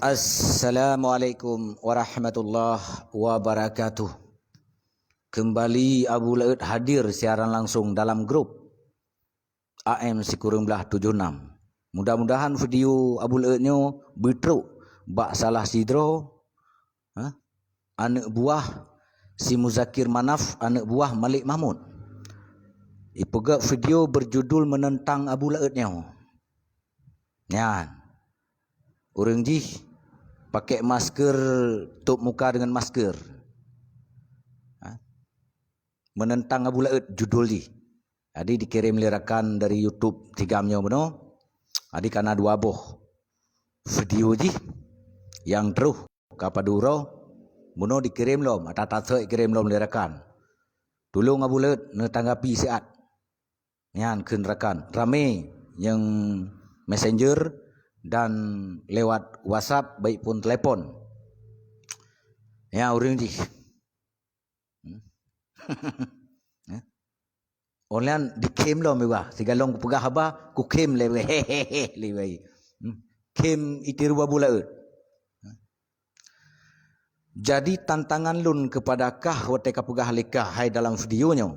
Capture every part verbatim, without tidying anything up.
Assalamualaikum warahmatullahi wabarakatuh. Kembali Abu Laôt hadir siaran langsung dalam grup A M sikureueng blaih tujoh enam. Mudah-mudahan video Abu Laôt nyoe beutrok bak salah sidroe, ha? Aneuk buah si Muzakir Manaf, aneuk buah Malik Mahmud. Ipeugét video berjudul menentang Abu Laôt nyoe. Nyan. Ureuëng jih pakai masker, tutup muka dengan masker. Ha? Menentang Abu Laôt judul jih. Jadi dikirim lé rakan dari YouTube Tigam nyoe bunoe. Jadi kana dua boh video jih nyang troh ka padub uroe bunoe dikirim lom, ata tasek kirim lom lé rakan. Tulông Abu Laôt neutanggapi siat. Nyan kheun rakan, ramé nyang messenger dan lewat WhatsApp baik pun telepon. Ya, ureuëng jih. Hmm. Eh? Online dikhém lom iwa, sigohlom kupeugah haba, kukhém lé wéh, hehehe lé wéh. Hmm. Khém itiru Abu Laôt. Jadi tantangan lôn keupada kah watée kapeugah lé kah hai dalam video nyoe.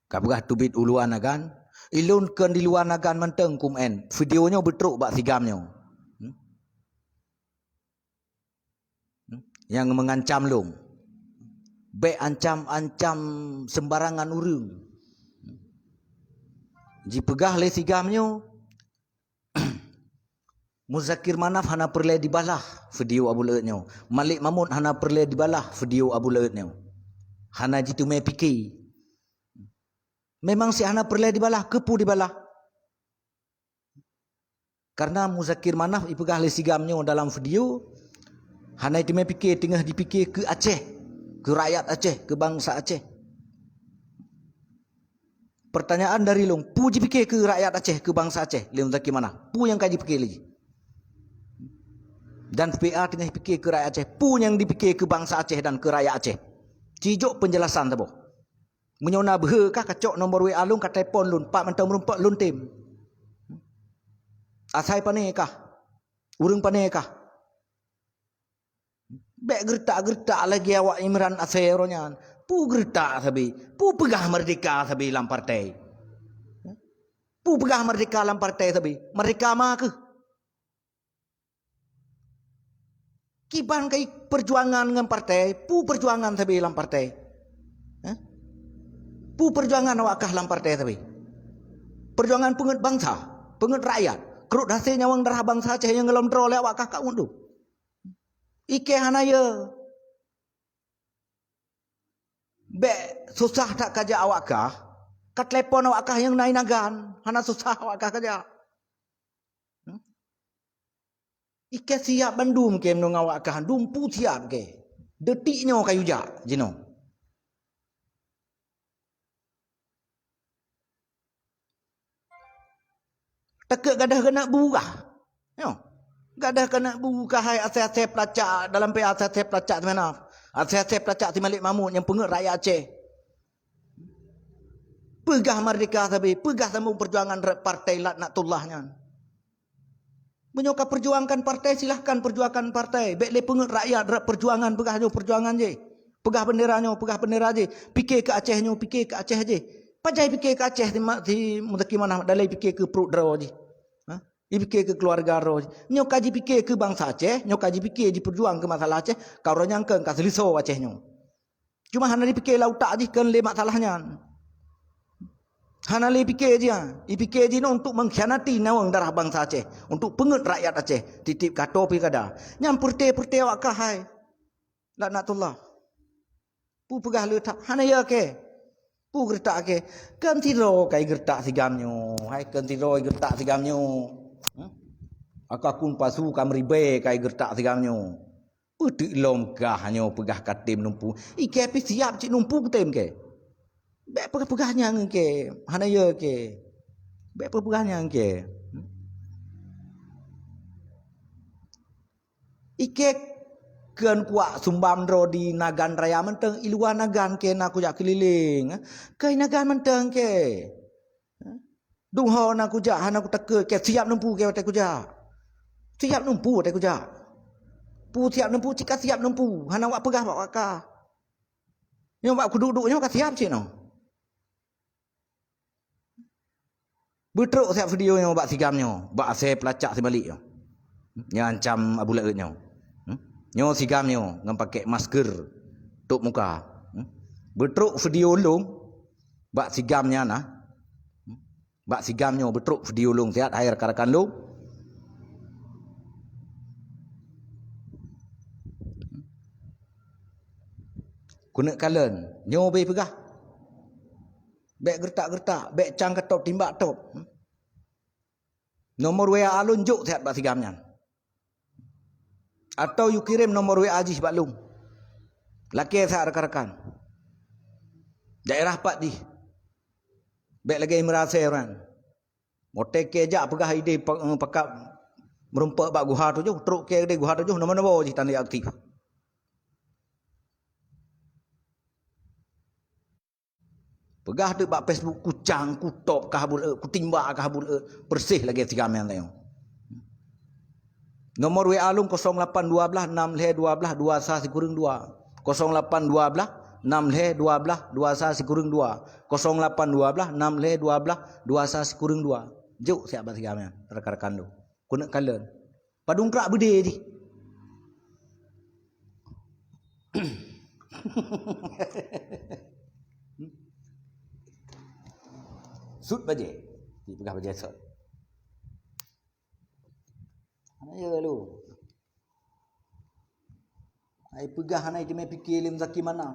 Kapeugah teubiet u luwa nagan, ilôn kheun di luwa nagan mantong kum en. Video nyoe beutrok bak Tigam nyoe. Hmm? Hmm? Nyang mengancam lôn. Bék ancam-ancam sembarangan ureuëng. Jipeugah lé Tigam nyoe, Muzakir Manaf hana peureulée dibalah video Abu Laôt nyoe. Malik Mahmud hana peureulée dibalah video Abu Laôt nyoe. Hana jiteumé pike. Memang si hana peureulée dibalah, keupeue dibalah? Karena Muzakir Manaf ipeugah lé Tigam nyoe dalam video, hana jiteumé pike, teungoh jipike keu Aceh, keu rakyat Aceh, keu bansa Aceh. Pertanyaan dari lôn, peue jipike keu rakyat Aceh, keu bansa Aceh, lé Muzakir Manaf? Peue nyang ka jipike lé jih? Dan P A teungoh jipike keu rakyat Aceh, peue nyang jipike keu bansa Aceh dan keu rakyat Aceh? Ci jok penjelasan saboh. Meunyoe na beuhe kah, kacok nomor W A lôn, ka telepon lôn, pat mantong meurumpok lôn tem. Asai pane kah? Ureuëng pane kah? Bék geuretak-geuretak lagée awak Imran Asée uroe nyan. Peue geuretak sabe? Peue peugah merdeka sabe lam partai? Peue peugah merdeka lam partai sabe? Merdeka ma keuh? Kiban kai perjuangan ngon partai, peue perjuangan sabe lam partai? Hah? Peue perjuangan awak kah lam partai sabe? Perjuangan peungét bansa, peungét rakyat, krot hase nyawöng darah bansa Aceh nyang gohlom droe lé awak kah ka undu. Ikei hana ye. Bék susah that kajak awak kah, ka telepon awak kah nyang na i nagan, hana susah awak kah kajak. Hmm? Ikei siap bandum kei meunong awak kah dumpu siap kei. Detik nyoe ka yujak jinoe. Takheun gadoh keuneuk bu kah? Nyoe. Gadoh keuneuk bu kah hai asai-asai peulacak dalam P A, asai-asai peulacak simeunaf. Asai-asai peulacak si Malik Mahmud nyang peungét rakyat Aceh. Peugah merdeka sabe, peugah sambung perjuangan rot partai laknatullah nyan. Meunyoe ka perjuangkan partai, silahkan perjuangkan partai. Bék lé peungét rakyat rot perjuangan, peugah nyoe perjuangan jih. Peugah bendera nyoe, peugah bendera jih. Pike keu Aceh nyoe, pike keu Aceh jih. Pajan pike keu Aceh si ma-, si Muzakir Manaf, dalai pike keu pruet droe jih. Ha? Ipike keu keuluwarga droe jih. Nyoe ka jipike keu bansa Aceh, nyoe ka jipike jipeujuang keu masalah Aceh, ka uroe nyan kheun ka seuleusoe Aceh nyoe. Cuma hana jipike lam utak jih kheun lé masalah nyan. Hana lé pike jih, ha. Ipike jih nyoe untuk mengkhianati nyawöng darah bansa Aceh, untuk peungét rakyat Aceh, tieb-tieb ka toe pilkada. Nyan peureuté-peureuté awak kah hai. Laknatullah. Peue peugah le that, hana ye kei. Peue geuretak kei. Kheun sidroe kai geuretak Tigam nyoe. Hai kheun sidroe geuretak Tigam nyoe. Hmm? Aka kun pasu ka meuribée kai geuretak Tigam nyoe. Peuteuk lom kah nyoe peugah ka tem numpu. Ikei pih siap cit numpu tem kei. Bék peugah-peugah nyang kei. Hana ye kei. Bék peugah-peugah nyang kei. Hmm? Ikei kheun kuak sumbam droe di Nagan Raya mantong, i luwa Nagan kei na kujak keulileng. Kei Nagan mantong kei. Dum ho na kujak, hana kutakot, kei siap numpu kei watée kujak. Siap neumpu watée kujak. Peue siap neumpu, cit ka siap neumpu. Hana wak peugah bak wak ka. Nyoe bak kuduek-duek nyoe ka siap cit nyoe. Beutrok siat video nyoe bak si GAM nyoe, bak asèe peulacak sibalik nyoe. Nyoe ancam Abu Laôt nyoe. Hmm? Nyoe si GAM nyoe ngon pakai masker top muka. Hmm? Beutrok video lôn bak si GAM nyan nah. Hmm? Bak si GAM nyoe beutrok video lôn siat hai rakan-rakan lôn. Keuneuk kalon, nyoe bèk peugah. Bèk geuretak-geuretak, bèk cang keutop timbak top. Nomor W A lôn jok siat bak si GAM nyan. Atau yue kirém nomor W A jih bak lôn. Lakèe siat rakan-rakan. Daerah pat jih. Bèk lagèe meurasai uroe nyan. Watèe kèe jak peugah idéh pa-, eh, pakat meurumpok bak guha tujoh, trok kèe idéh guha tujoh, nomor-nomor jih tanda aktif. Peugah teuk bak Facebook, kucang, kutop kah buleuk, kutimbak kah buleuk, persis lagèe si GAM nyan teuh. Nomor W A lôn kosong lapan dua blah nam lhèe dua blah dua sa sikureueng dua. Kosong lapan dua blah nam lhèe dua blah dua sa sikureueng dua. Kosong lapan dua blah nam lhèe dua blah dua sa sikureueng dua. Jok siat bak si GAM nyan, rakan-rakan lôn. Keuneuk kalon. Padum krak beudé jih. Sut bajèe. Dipeugah bajèe sot. Hana ya lu. Ai peugah hana teumé pike lé meuzaki mana.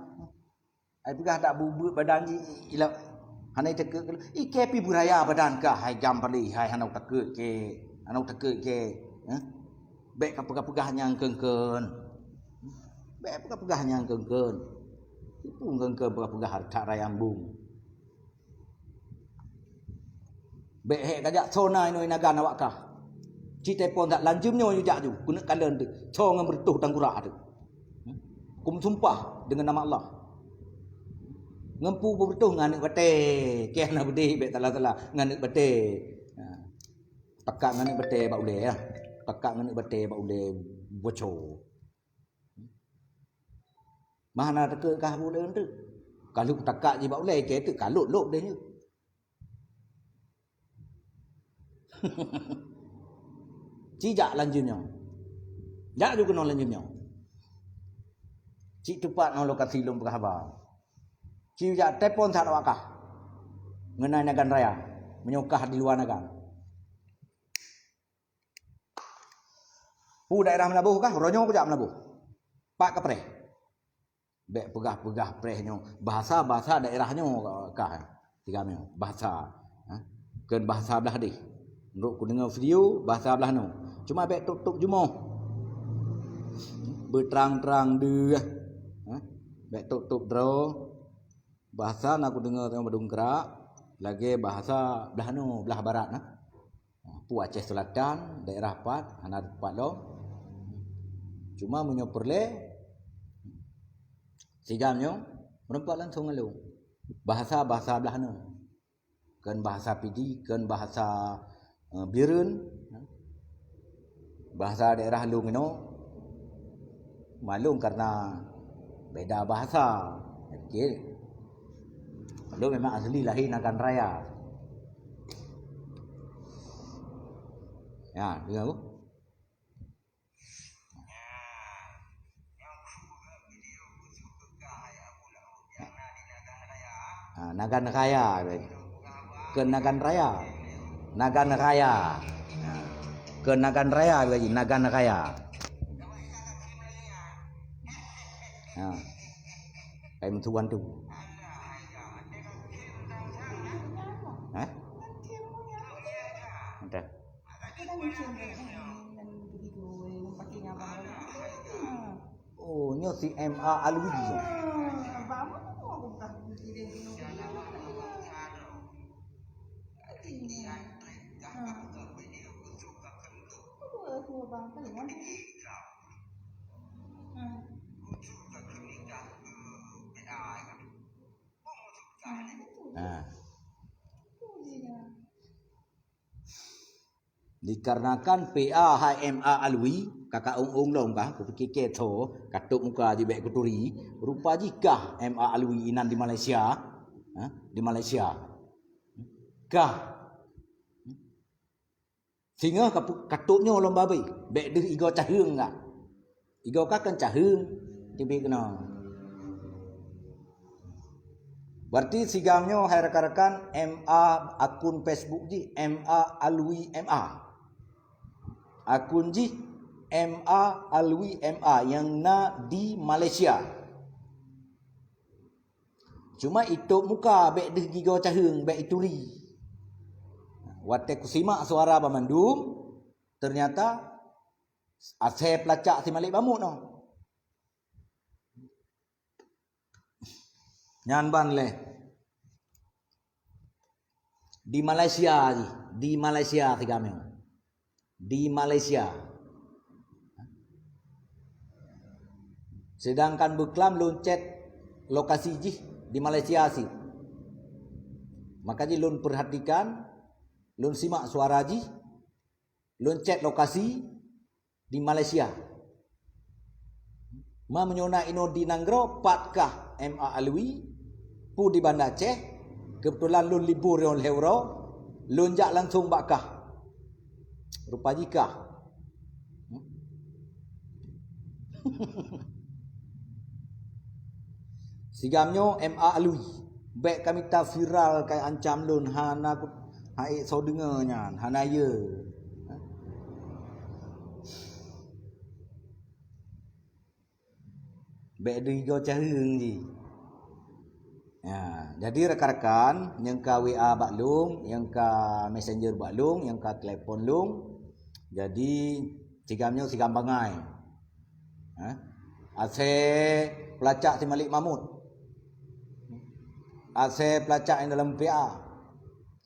Ai peugah dak bubuet badan i, i, ilak hana takeuet. Ike pi beuraya badan kah hai GAM palé hai hana takeuet ke. Hana takeuet ke. Eh? Bèk ka peugah-peugah nyang keun-keun. Bèk peugah-peugah nyang keun-keun. Tipu keun-keun peugah-peugah hareuta raya embong. Bèk hék kajak soe na inoe nagan awak kah. Cit teupon that lanjeuem nyoe yue jak ju, keuneuk kalon teuk. Soe ngon beureutôh tanggurak teuk. Hmm? Kum sumpah deungon nama Allah. Ngon peue beureutôh ngon aneuk batèe. Kèe na beudeh bèk salah-salah ngon aneuk batèe. Ha. Takak ngon aneuk batèe bak ulèe ya. Takak ngon aneuk batèe bak ulèe boco. Mah na takeuet kah buleuen teuk. Ka lheueh takak jih bak ulèe, kèe teuk ka lhot-lhot deh nyoe. Ci jak lanjeuem nyoe. Jak ju keunoe lanjeuem nyoe. Cit teupat ngon lokasi lôn peugah haba. Ci jak teupon that awak kah. Ngon nagan raya. Meunyoe kah di luwa nagan. Pu daerah Meulaboh kah? Uroe nyoe kujak Meulaboh. Pat kapreh. Bèk peugah-peugah preh nyoe. Bahasa-bahasa daerah nyoe kah? Tiga nyoe. Bahasa. Ha? Kheun bahasa blah deh. Meunurot kudeungoe video, bahasa blah nyoe. Cuma bèk tôp-tôp jumoh. Beutrang-trang deuh. Ha? Bèk tôp-tôp droe. Bahasa na kudeungoe teuma badum krak, lagèe bahasa blah nyoe, blah barat na. Pu Aceh Selatan, daerah pat, hana teupat lom. Cuma meunyoe peureulèe, si GAM nyoe meureumpok langsong ngon lôn. Bahasa-bahasa blah nyoe. Kheun bahasa Pidie, kheun bahasa, eh, Bireuen. Bahasa daerah lôn inoe, maklum karena beda bahasa. Oke. Lôn memang asli lahé Nagan Raya. Ya, dengar bu? Ha, Nagan Raya. Kheun Nagan Raya. Nagan Raya. Ha. Kheun Nagan Raya lagi, Nagan Raya. Ha. Kai meutuan tu. Ha? Entah. Oh, nyoe si M A Alwi. Ha. Dikarenakan P A hai M A Alwi, kakak ong-ong lom kah, kupikir-kir tho, katôp muka jih bèk kuturi, rupa jih kah M A Alwi inan di Malaysia, ha? Di Malaysia. Kah. Singoh kapu-, katôp nyoe lom babé, bèk deuh igoe caheueng kah. Igoe kah kan caheueng, teubiet keunoe. Berarti sigam nyoe hai rakan-rakan M A akun Facebook jih M A Alwi M A. Akun jih M A Alwi M A nyang na di Malaysia. Cuma itôp muka bèk deuh gigoe caheueng, bèk ituri. Watèe kusimak suara banmandum, ternyata asèe peulacak si Malik Bamut nyoe. Nyan ban lé. Di Malaysia jih, di Malaysia sigam nyoe. Di Malaysia. Sedangkan beuklam lôn cèt lokasi jih di Malaysia sit. Maka jih lôn peurhatikan, lôn simak suara jih, lôn cèt lokasi di Malaysia. Ma meunyoe na inoe di nanggroe, pat kah M A Alwi, peue di Banda Aceh, keubeutulan lôn libur nyoe lhèe uroe, lôn jak langsông bak kah. Rupa jih kah. Sigam nyoe M A Alwi. Bèk kamita viral kai ancam lôn hana ku-, hai soe deungö nyan, hana ye. Bèk deuh igoe caheueng jih. Ya, jadi rakan-rakan nyang ka W A bak lôn, nyang ka messenger bak lôn, nyang ka telepon lôn. Jadi sigam nyoe sigam bangai. Ha? Asèe peulacak si Malik Mahmud. Asèe peulacak nyang dalam P A.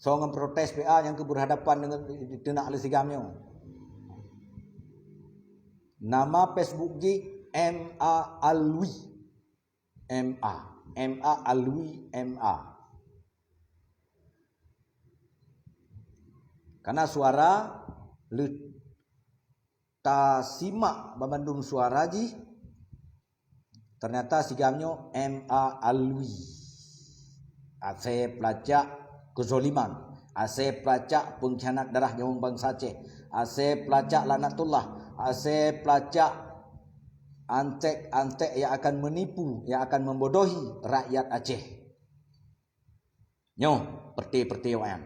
Soe ngon protes P A nyang keu berhadapan deungon diteunak lé sigam nyoe. Nama Facebook jih M A Alwi. M A. M A Alwi M A. Karena suara le-, tasimak banmandum suara jih, ternyata sigam nyoe M A Alwi. Asèe peulacak keuzaliman, asèe peulacak peungkhianat darah nyawöng bansa Aceh, asèe peulacak laknatullah, asèe peulacak antek-antek yang akan menipu, yang akan membodohi rakyat Aceh. Nyoe, peureuté-peureuté awaknyan.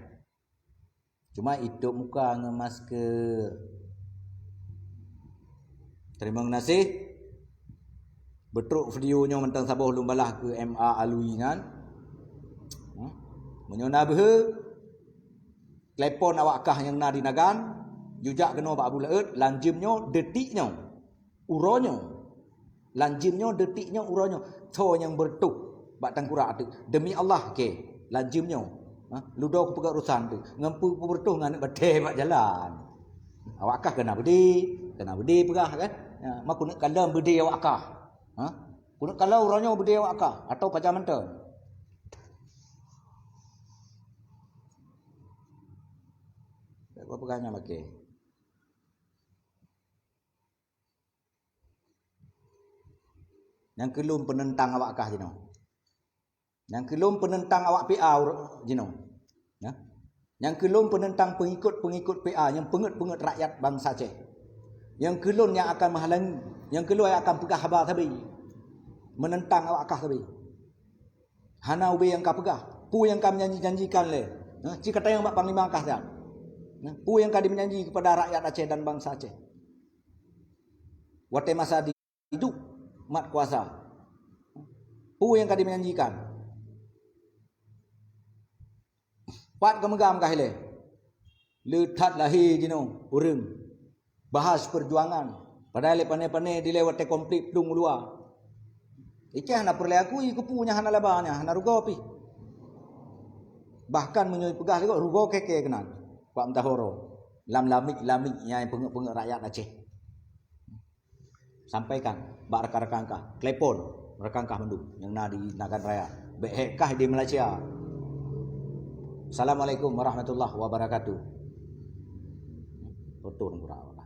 Cuma itôp muka ngon masker. Terima kasih. Beutrok video nyoe mantong saboh lôn balaih keu M A Alwi nyan. Hmm? Meunyoe na beuhe, telepon awak kah nyang na di Nagan, jujak keunoe bak Abu Laôt, lam jeuem nyoe, detik nyoe. Uroe nyoe, lam jeuem nyoe, detik nyoe, uroe nyoe, soe nyang beureutoh bak tangkurak teuk. Demi Allah, ke, lam jeuem nyoe, ha, ludo kupeugah urosan teuk. Ngon peue, peue beureutoh ngon aneuk batèe bak jalan. Awak kah keu na beudé, keu na beudé peugah kan. Ha, ma keuneuk kalon beudé awak kah. Ha? Keuneuk kalon uroe nyoe beudé awak kah atau pajan mantong. Bèk peugah nyan maké. Nyang keu lôn peunentang awak kah jinoe. Nyang keu lôn peunentang awak P A ur-, jinoe. Ya. Nyang keu lôn peunentang peungikot-peungikot P A nyang peungeut-peungeut rakyat bansa Aceh. Nyang keu lôn nyang akan meuhalangi, nyang keu lôn nyang akan peugah haba sabe. Meunentang awak kah sabe. Hana ubé nyang ka peugah. Peue nyang ka meujanji-janjikan lé. Ha, ci ka tanyong bak Panglima kah siat. Ha, peue nyang ka dimeujanji kepada rakyat Aceh dan bansa Aceh. Watèe masa di idup mat kuasa. Peue nyang ka dimeujanjikan? Pat geumeugam kah ilée? Le that lahé jinoe ureuëng bahas peujuangan. Padahai lé pané-pané dilée watée konflik plueng u luwa. Icah hana peureulée akui keupeue nyang hana laba nyan, hana rugoe pih. Bahkan meunyoe peugah lé gob rugoe kèe-kèe keunan. Pak Meudaho lam lamik-lamik nyang peungeuet-peungeuet rakyat Aceh. Sampaikan bak rakan-rakan kah, telepon rakan kah mandum nyang na di Nagan Raya. Bék hék kah di Malaysia. Assalamualaikum warahmatullahi wabarakatuh. Beutôi Teungku Rak.